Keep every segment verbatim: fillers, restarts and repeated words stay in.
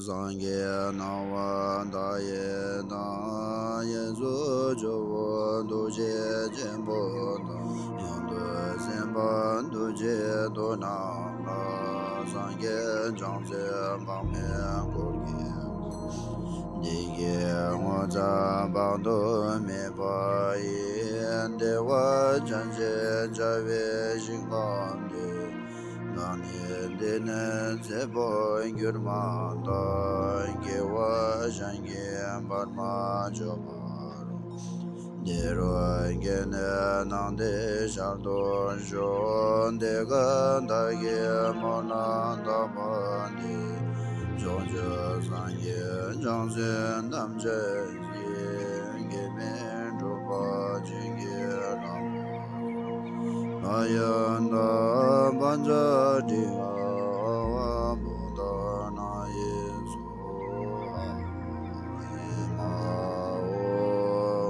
སངས་རྒྱས་སྣང་བ་མཐའ་ཡས་དང་། གཡས་སུ་ཇོ་བོ་ཐུགས་རྗེ་ཆེན་པོ་དང་། གཡོན་དུ་སེམས་དཔའ་ཐུགས་རྗེ་མཐུ་རྣམས་ལ། སངས་རྒྱས་བྱང་སེམས་དཔག་མེད་འཁོར་གྱིས། བདེ་གཤེགས་ངོ་མཚར་དཔག་ཏུ་མེད་པ་ཡི། བདེ་བ་ཅན་ཞེས་བྱ་བའི་ཞིང་ཁམས་དེར། བདག་ནི་འདི་ནས་ཚེ་འཕོས་གྱུར་མ་ཐག། སྐྱེ་བ་གཞན་གྱིས་བར་མ་ཆོད་པ། དེ་རུ་སྐྱེས་ནས་སྣང་མཐའི་ཞལ་དུ་ཞུགས། དེ་ཀུན་བདག་གིས་སྨོན་ལམ་བཏབ་པ་འདི། ཕྱོགས་བཅུའི་སངས་རྒྱས་བྱང་སེམས་ཐམས་ཅད་ཀྱིས། གེགས་མེད་འགྲུབ་པར་བྱིན་གྱིས་བརླབ་ཏོ། ལྷ་ཡི་དྭགས་དཔལ་མཛད་ཁྲི་ཡི་དབང་པོ་དང་། ནགས་ཡི་སོ། ཨེ་མ་ཧོ།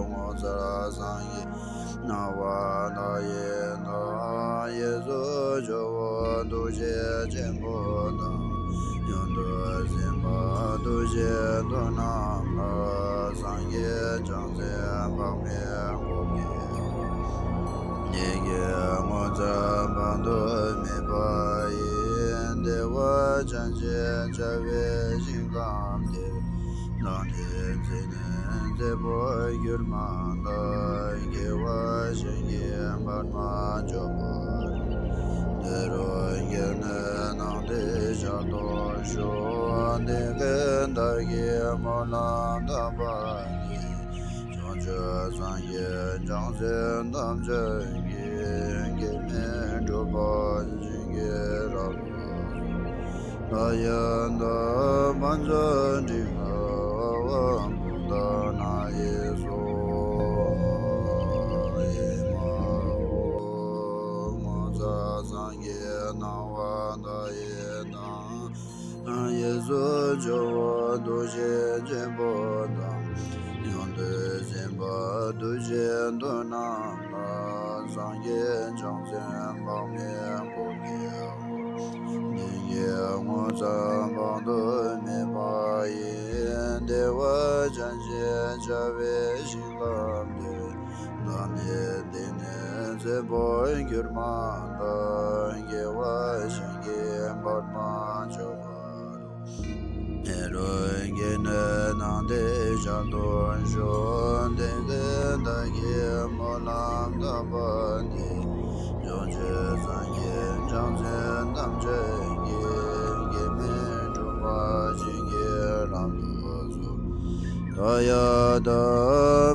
ངོ་མཚར་སངས་རྒྱས་སྣང་བ་མཐའ་ཡས་དང་། གཡས་སུ་ཇོ་བོ་ཐུགས་རྗེ་ཆེན་པོ་དང་། གཡོན་དུ་སེམས་དཔའ་ཐུགས་རྗེ་མཐུ་རྣམས་ལ། སངས་རྒྱས་བྱང་སེམས་དཔག་མེད་འཁོར་གྱིས། བདེ་གཤེགས་ངོ་མཚར་དཔག་ཏུ་མེད་པ་ཡི། བདེ་བ་ཅན་ཞེས་བྱ་བའི་ཞིང་ཁམས་དེར། བདག་ནི་འདི་ནས་ཚེ་འཕོས་གྱུར་མ་ཐག། སྐྱེ་བ་གཞན་གྱིས་བར་མ་ཆོད་པ། དེ་རུ་སྐྱེས་ནས་སྣང་མཐའི་ཞལ་དུ་ཞུགས། དེ་ཀུན་བདག་གིས་སྨོན་ལམ་བཏབ་པ་འདི། ཕྱོགས་བཅུའི་སངས་རྒྱས་བྱང་སེམས་ཐམས་ཅད་ཀྱིས། གེགས་མེད་འགྲུབ་པར་བྱིན་གྱིས་བརླབ་ཏོ། ལྷ་ཡི་དྭགས་དཔལ་མཛད་ཁྲི་ཡི་དབང་པོ་དང་། ནགས་ཡི་སོ། ཨེ་མ་ཧོ། ངོ་མཚར་སངས་རྒྱས་སྣང་བ་མཐའ་ཡས་དང་། གཡས་སུ་ཇོ་བོ་ཐུགས་རྗེ་ཆེན་པོ་དང་། གཡོན་དུ་སེམས་དཔའ་ཐུགས་རྗེ་མཐུ་རྣམས་ལ། སངས་རྒྱས་བྱང་སེམས་དཔག་མེད་འཁོར་གྱིས། བདེ་གཤེགས་ངོ་མཚར་དཔག་ཏུ་མེད་པ་ཡི། བདེ་བ་ཅན་ཞེས་བྱ་བའི་ཞིང་ཁམས་དེར། བདག་ནི་འདི་ནས་ཚེ་འཕོས་གྱུར་མ་ཐག། སྐྱེ་བ་གཞན་གྱིས་བར་མ་ཆོད་པ། དེ་རུ་སྐྱེས་ནས་སྣང་མཐའི་ཞལ་དུ་ཞུགས། དེ་ཀུན་བདག་གིས་སྨོན་ལམ་བཏབ་པ་འདི། ཕྱོགས་བཅུའི་སངས་རྒྱས་བྱང་སེམས་ཐམས་ཅད་ཀྱིས། གེགས་མེད་འགྲུབ་པར་བྱིན་གྱིས་བརླབ་ཏུ་གསོལ། ཏདྱ་ཐཱ།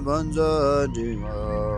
དཔལ་མཛད་ཁྲི་ཡི་